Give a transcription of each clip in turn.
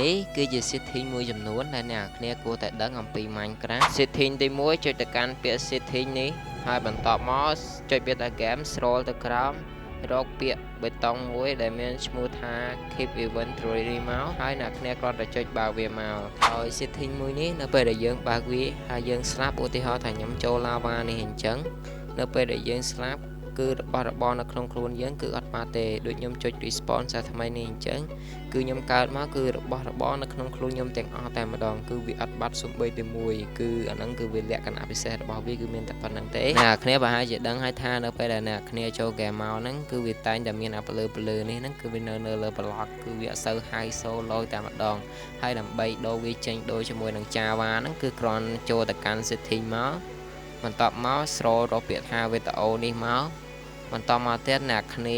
នេះគឺជា setting មួយចំនួនដែលអ្នកគ្នាគួរតែដឹងអំពី Minecraft។ Setting ទី1ចុចទៅកាន់ពាក្យ setting នេះហើយបន្ទាប់មកចុចពាក្យថា game scroll ទៅក្រោមរកពាក្យប៊ូតុងមួយដែលមានឈ្មោះថា keep inventory នេះមកហើយអ្នកគ្នាគ្រាន់តែចុចបើកវាមកហើយ setting មួយនេះនៅពេលដែលយើងបើកវាហើយយើងស្លាប់ឧទាហរណ៍ថាខ្ញុំចូល lava នេះអញ្ចឹងនៅពេលដែលយើងស្លាប់គឺរបស់របរនៅក្នុងខ្លួនយើងគឺអត់បាត់ទេដូចខ្ញុំចុច respawn សារថ្មីនេះអញ្ចឹងគឺខ្ញុំកើតមកគឺរបស់របរនៅក្នុងខ្លួនខ្ញុំទាំងអស់តែម្ដងគឺវាអត់បាត់សំបីតែមួយគឺអាហ្នឹងគឺវាលក្ខណៈពិសេសរបស់វាគឺមានតែប៉ុណ្្នឹងទេអ្នកគ្នាប្រហែលជាដឹងហើយថានៅពេលដែលអ្នកគ្នាចូលហ្គេមមកហ្នឹងគឺវាតែងតែមានអាពលឺពលឺនេះហ្នឹងគឺវានៅនៅលើប្លុកគឺវាអត់សូវ high so លយតែម្ដងហើយដើម្បីដូរវាចេញដូចជាមួយនឹង Java ហ្នឹងគឺគ្រាន់ចូលទៅកាន់ setting មកបន្ទាប់មក scroll រកពាក្យថាវីដេអូនេះមកបន្តមកទៀតអ្នកគ្នា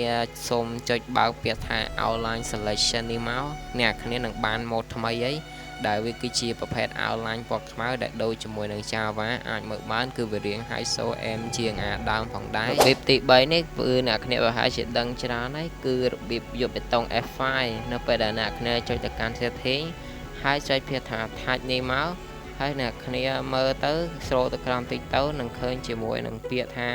សូមចុចបើកពាក្យថា outline selection នេះមកអ្នកគ្នានឹងបាន mode ថ្មីអីដែលវាគឺជាប្រភេទ outline ពណ៌ខ្មៅដែលដូចជាមួយនឹង Java អាចមើលបានគឺវារៀង high so M ជាងអាដើមផងដែររបៀបទី3នេះគឺអ្នកគ្នាប្រហែលជាដឹងច្រើនហើយគឺរបៀបយកប៊ូតុង F5 នៅពេលដែលអ្នកគ្នាចុចទៅកាន់ setting ហើយចុចពាក្យថា touch នេះមកហើយអ្នកគ្នាមើលទៅ scroll ទៅក្រោមតិចទៅនឹងឃើញជាមួយនឹងពាក្យថា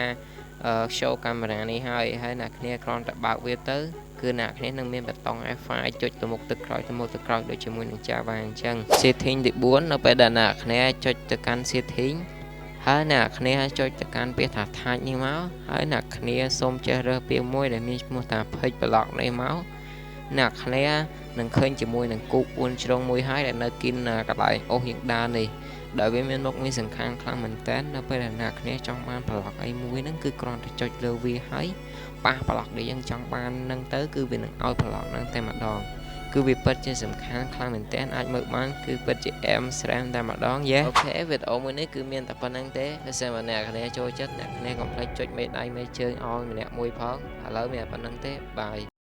show camera នេះហើយហើយអ្នកគ្នាគ្រាន់តែបើកវាទៅគឺអ្នកគ្នានឹងមានប៊ូតុង F5 ចុចទៅមុខទៅក្រោយទៅមុខទៅក្រោយដូចជាមួយនឹង Java អញ្ចឹង។ Setting ទី4នៅពេលដែលអ្នកគ្នាចុចទៅកាន់ setting ហើយអ្នកគ្នាចុចទៅកាន់ពាក្យថា touch នេះមកហើយអ្នកគ្នាសូមចេះរើសពាក្យមួយដែលមានឈ្មោះថា pick block នេះមកអ្នកគ្នានឹងឃើញជាមួយនឹងគូក4ជ្រុងមួយហើយដែលនៅគិនកន្លែងអូសយើងដើរនេះដែលវាមានមុខងារសំខាន់ខ្លាំងមែនតើនៅពេលដែលអ្នកគ្នាចង់បានប្លុកអីមួយហ្នឹងគឺគ្រាន់តែចុចលើវាហើយប៉ះប្លុកដែលយើងចង់បានហ្នឹងទៅគឺវានឹងឲ្យប្លុកហ្នឹងតែម្ដងគឺវាពិតជាសំខាន់ខ្លាំងមែនទែនអាចមើលបានគឺពិតជាអែមស្រែមតែម្ដងយេ OK វីដេអូមួយនេះគឺមានតែប៉ុណ្្នឹងទេបើសិនបើអ្នកគ្នាចូលចិត្តអ្នកគ្នាកុំភ្លេចចុចមេដៃមេជើងឲ្យម្នាក់មួយផងឥឡូវមានតែប៉ុណ្្នឹងទេ bye។